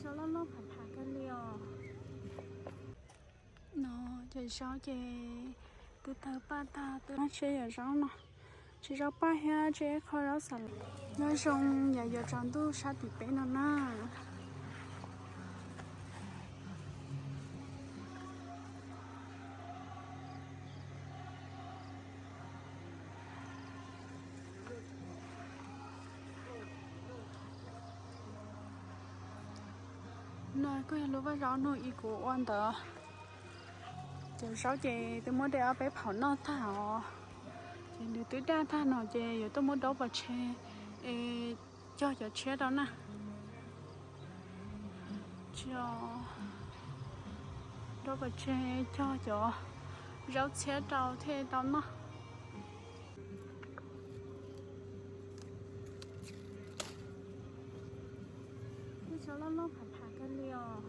Cov loj loj pham pham kawg li os. No ces zaub ces twb tawg paj tag, twb tsis yog zaub no, tsis zaub paj thiab, tsis qho zaub xav. Nyob zoo, yog yuav tsaus ntuj sab tim peb no na. No kuj yog lub vaj zaub no ib kuv ua ntawd. Cov zaub ces twb muab de ob peb phaum noj tag os. Ces nws twb daj tag no ces yuav tuaj muab dob pov tseg es cog cov tshiab rau na. Cog dob pov tseg, cog cov zaub tshiab rau thiaj tau noj. Tej zaub loj loj pham pham kawg li os.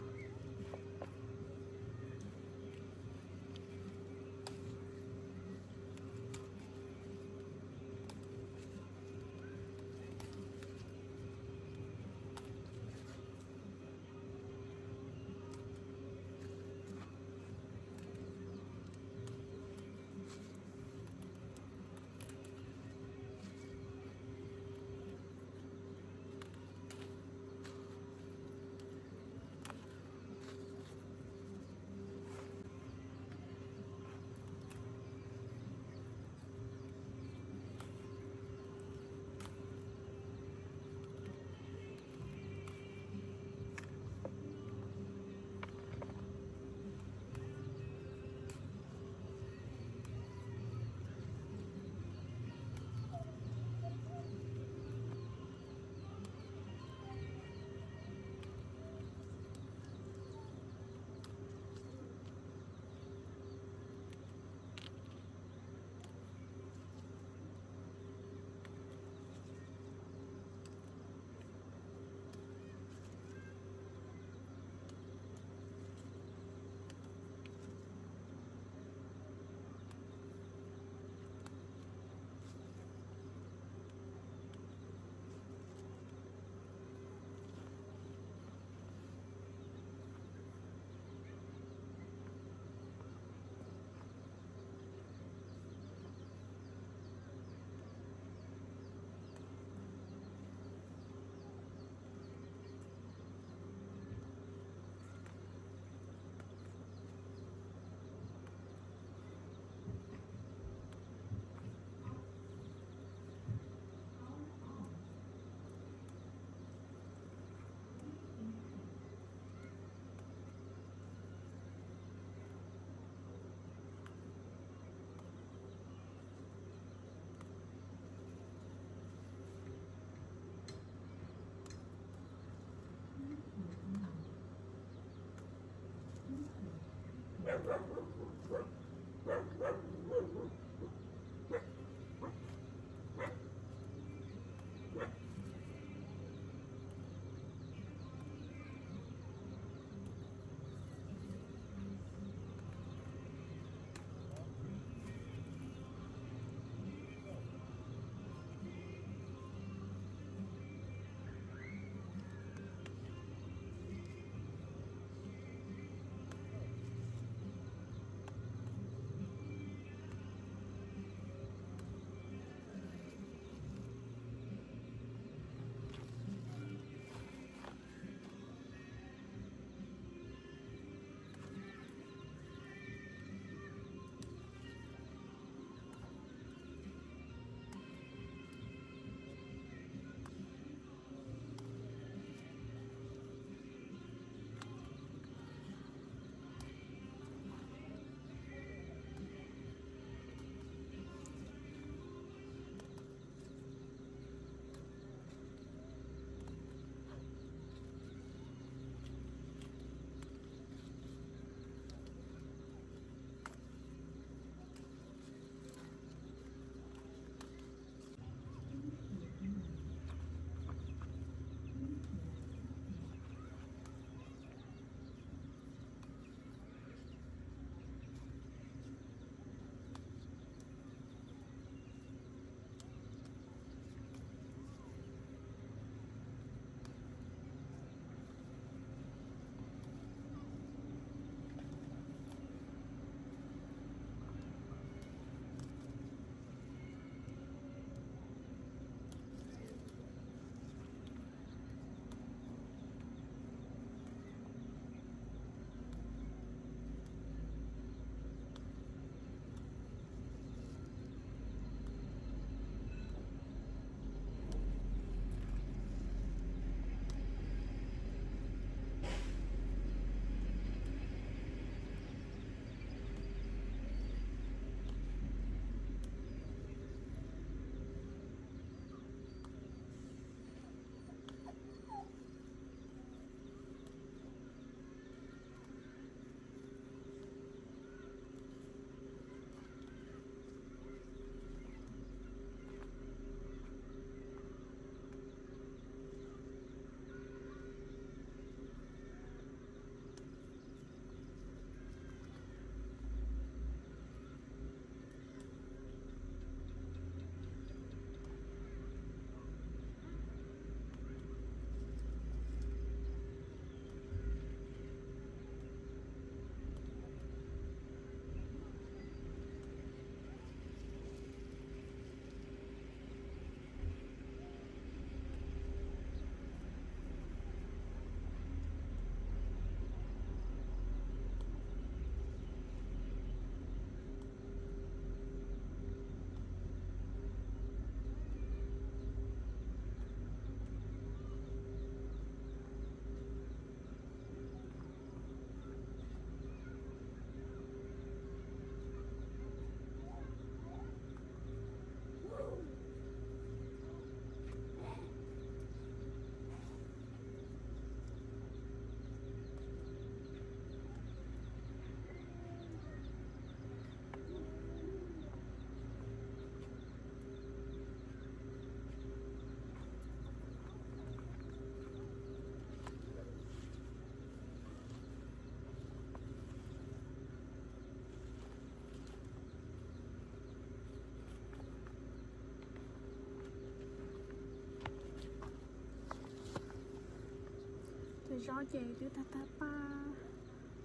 Zaub ces twb tag tag paj,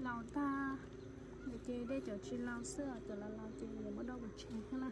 laus tag, ces dej cov tsis laus xwb, cov laus laus ces yuav muab dob pov tseg na.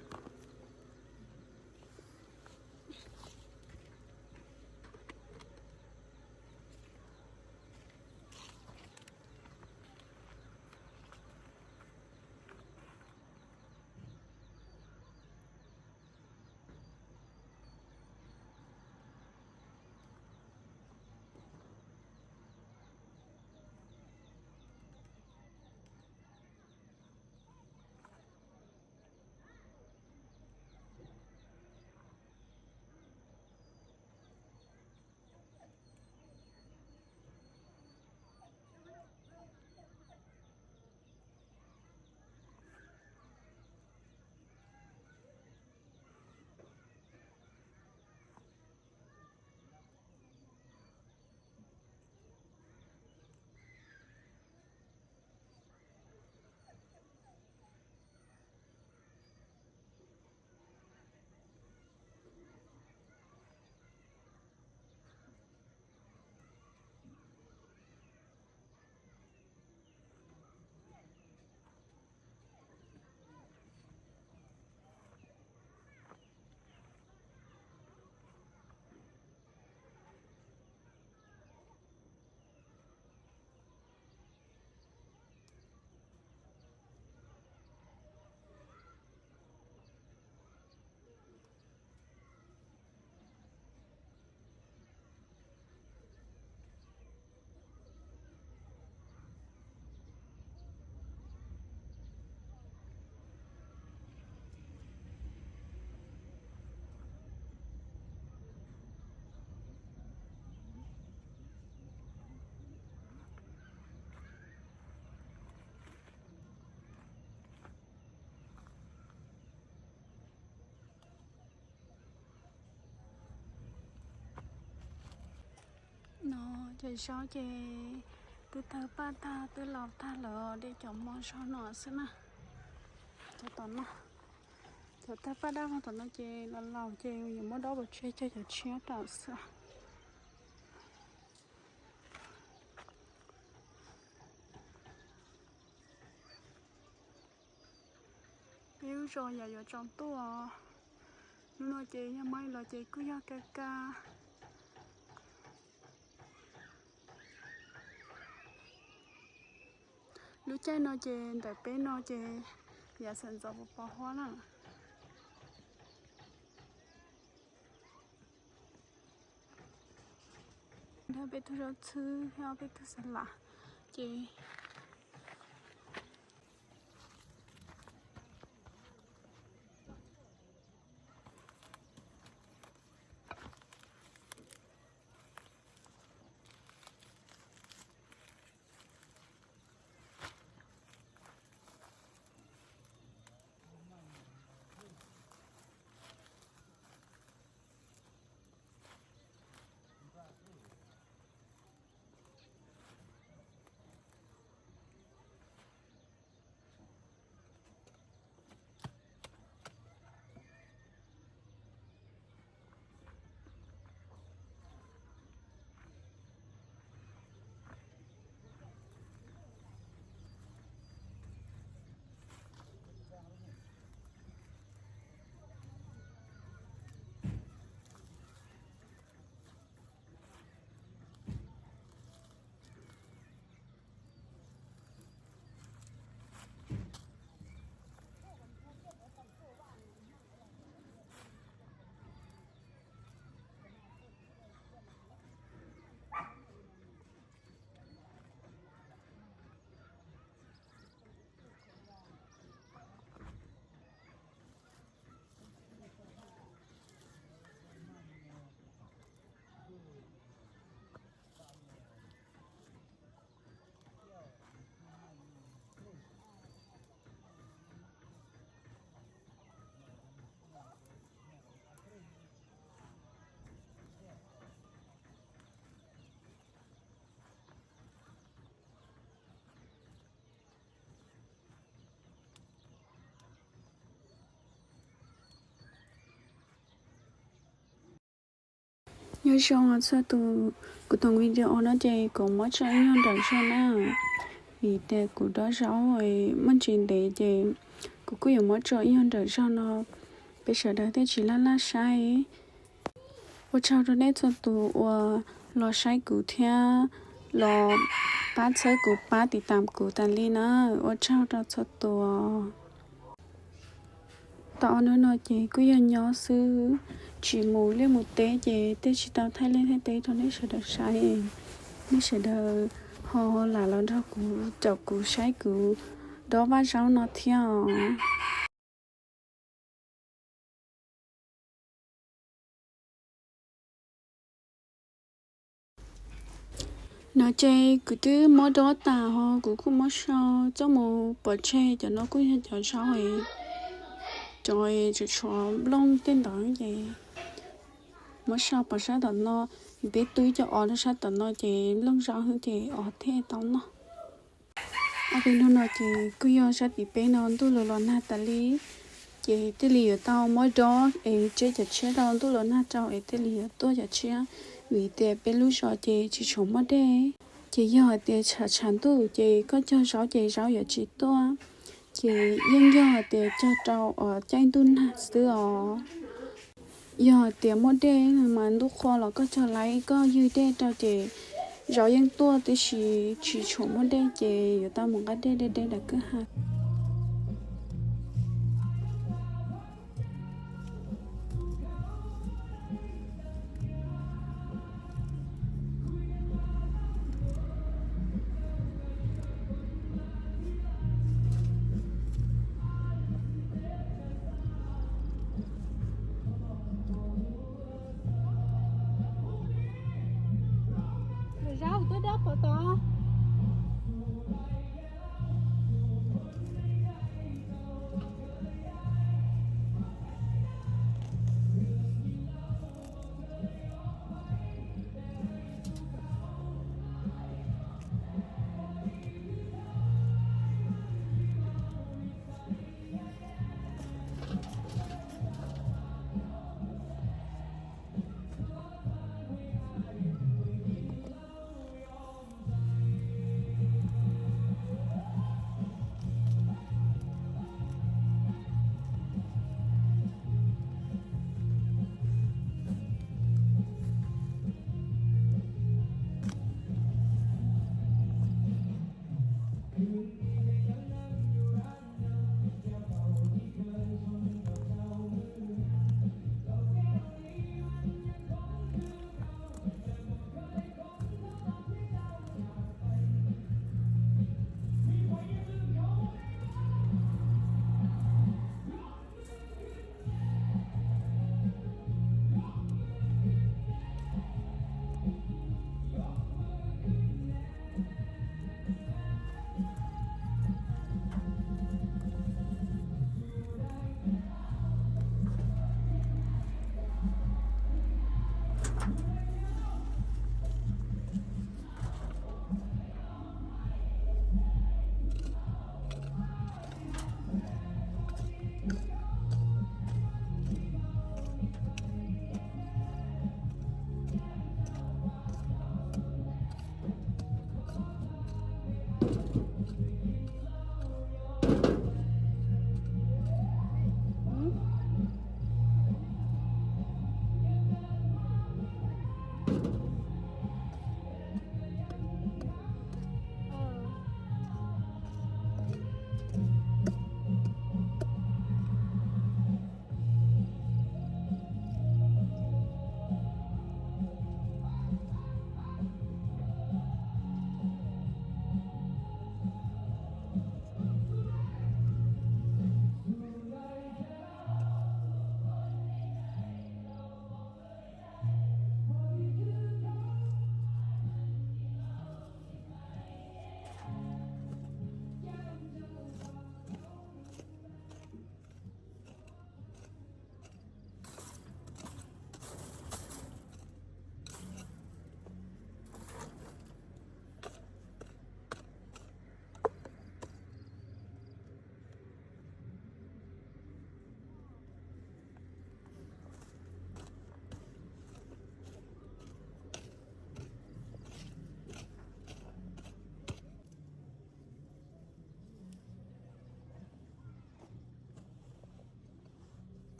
No ces zaub ces twb tawg paj tag twb laus tag lawm, dej cov mos zog no xwb na. Cov tom no, cov tawg paj dab vog tom no ces los laus ces yuav muab dob pov tseg coj cov tshiab rau xwb. Peb lub zos yam yuav tsaus ntuj os. Hnub no ces yog Maiv los ces kuj yog kaj kaj. Lub caij no ces ntawm peb no ces yav xeem ntxov puas pos huab na. Nrog peb tug zaub txhwb thiab peb tug xav lam ces Nyob zoo txhua tus, kuv tus video no ces kuv muab tso ib nyuag nrawm zog na, vim tias kuv dob zaub muaj ntsis ntev ces kuv kuj yuav muab tso ib nyuag nrawm zog no, peb sawv daws thiaj tsis laj laj saib. Ua tsaug rau nej txhua tus uas los saib kuv thiab los pab txhawb kuv, pab tiv tam kuv tas li na. Ua tsaug rau txhua tus. Tau ob hnub no ces kuj yog nyob xwb, tsis mus liaj mus teb ces thiaj tsis tau thaij liaj thaij teb rau nej sawv daws saib. Nej sawv daws ho lam los nrog kuv, caum kuv saib kuv dob vaj zaub no thiab os. No ces kuv twb muab dob tas ho kuv kuj muab sau coj mus pov tseg. Cov no kuj yog cov zaub, cov tseem tshuav nplooj tej ntawd ces muab sau pov sab tom no. Peb tub cov os rau sab tom no ces nplooj zaub ces os thiaj tau noj. Ob peb hnub no ces kuj yog sab tim peb no ntuj los los nag tas li, ces thiaj li yuav tau muab dob es tseb cov tshiab rau ntuj los nag rau es thiaj li yuav tuaj cov tshiab, vim tias peb lub zos ces tsis tshua muaj dej. Ces yog hais tias tshav tshav ntuj ces koj cog zaub ces zaub yuav tsis tuaj, ces yeej yog hais tias cog rau caij ntuj nag xwb os. Yog hais tias muaj dej mas ntuj qhua los koj cog laib koj ywg dej rau ces zaub yeej tuaj, tiam sis tsis tshua muaj dej ces yuav tau mus nqa dej deb deb ntawm kwj ha.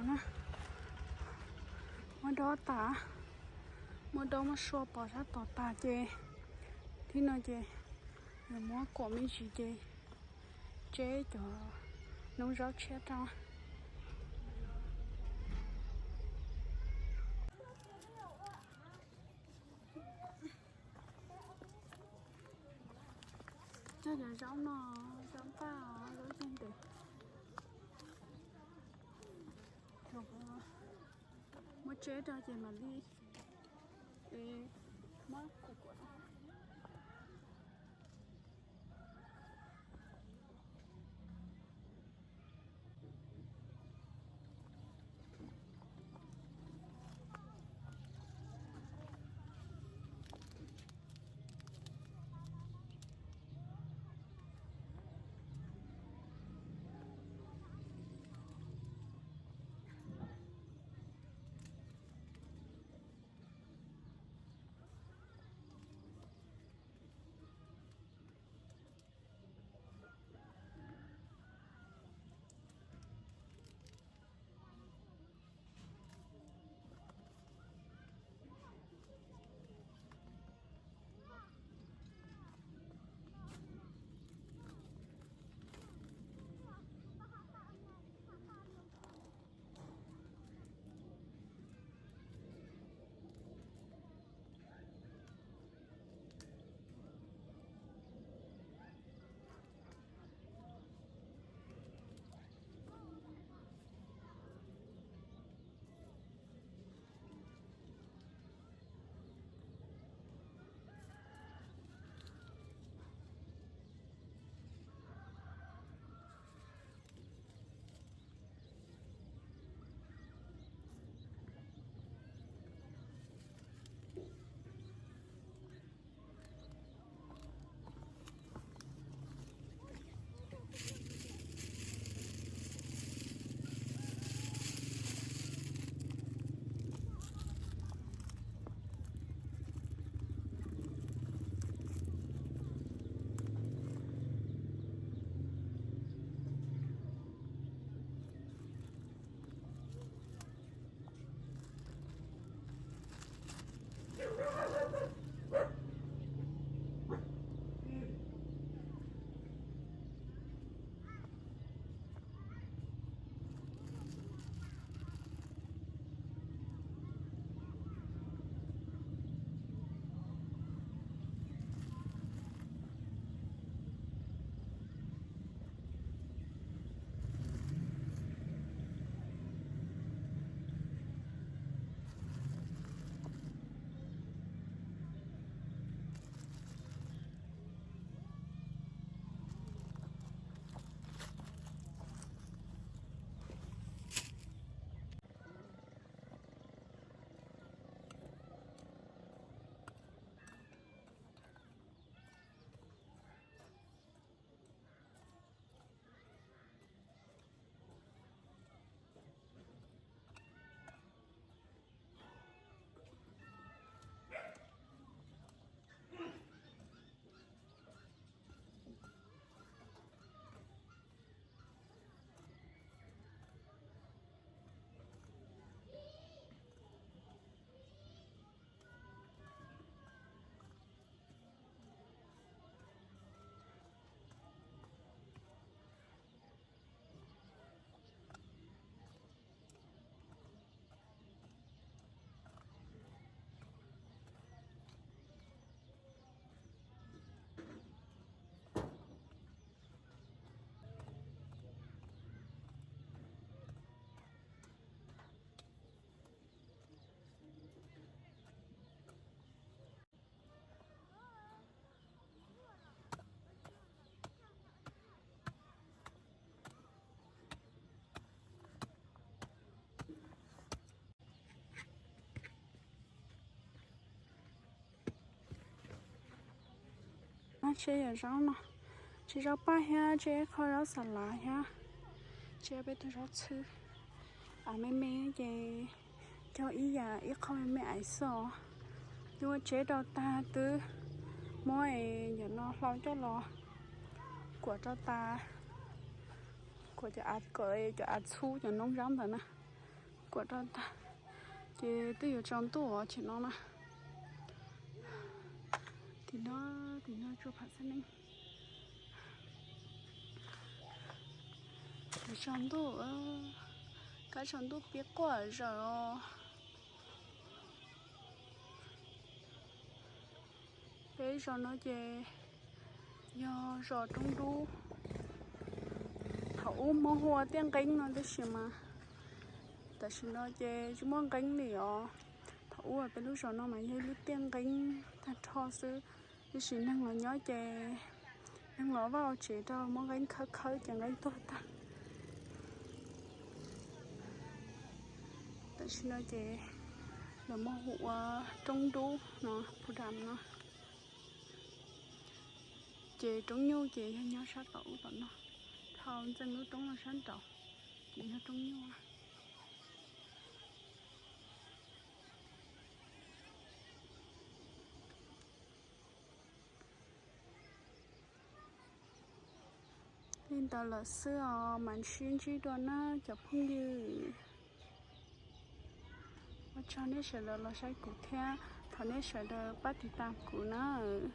Na, muab dob tas, muab dob muab sua pov sab tod tas ces thib no ces yuav muab kuam me ntsis ces tseb cov noob zaub tshiab rau. Cog cov zaub no, zaub npaj, zaub ceg ntev. Muab tseb rau ces mam li muab kuam. Tseb yog zaub no, tseb zaub paj thiab tseb qho zaub xa lav thiab, tseb peb tug zaub txhwb. Av me me ces cog ib yam ib qho me me ais xwb os. Twb muab tseb rau tag twb muab cov no hlau coj los kuam rau tas, kuam cov av kom cov av txhub cov noob zaub ntawd na. Kuam rau tag, ces twb yuav tsaus ntuj os, ces no na. Tim no, tim no tsuas pham xab neej. Yuav tsaus ntuj, kab tsaus ntuj pib quaj zawm os. Peb zos no ces yog zos Roob Dub. Thaum ub muab hu ua Tiaj Nqeeb no tab sis mas tam sim no ces tsis muaj nqeeb li os. Thaum ub peb lub zos no mas yog ib lub tiaj nqeeb tag nrho xwb, tab sis neeg los nyob ces neeg los vaj tsev rau muab nqeeb khawb khawb ces nqeeb tuag tag. Tam sim no ces lawv muab hu ua Roob Dub no, Phu Dam no. Ces roob nyuj ces yog nyob sab tom ub tom no, dhau ntxeej lub roob no sab nraud ces yog roob nyuj. Li ntawd lawm xwb os, mam sib ntsib dua na cov phooj ywg. Ua tsaug nej sawv daws los saib kuv thiab thov nej sawv daws pab tiv tas kuv nawb.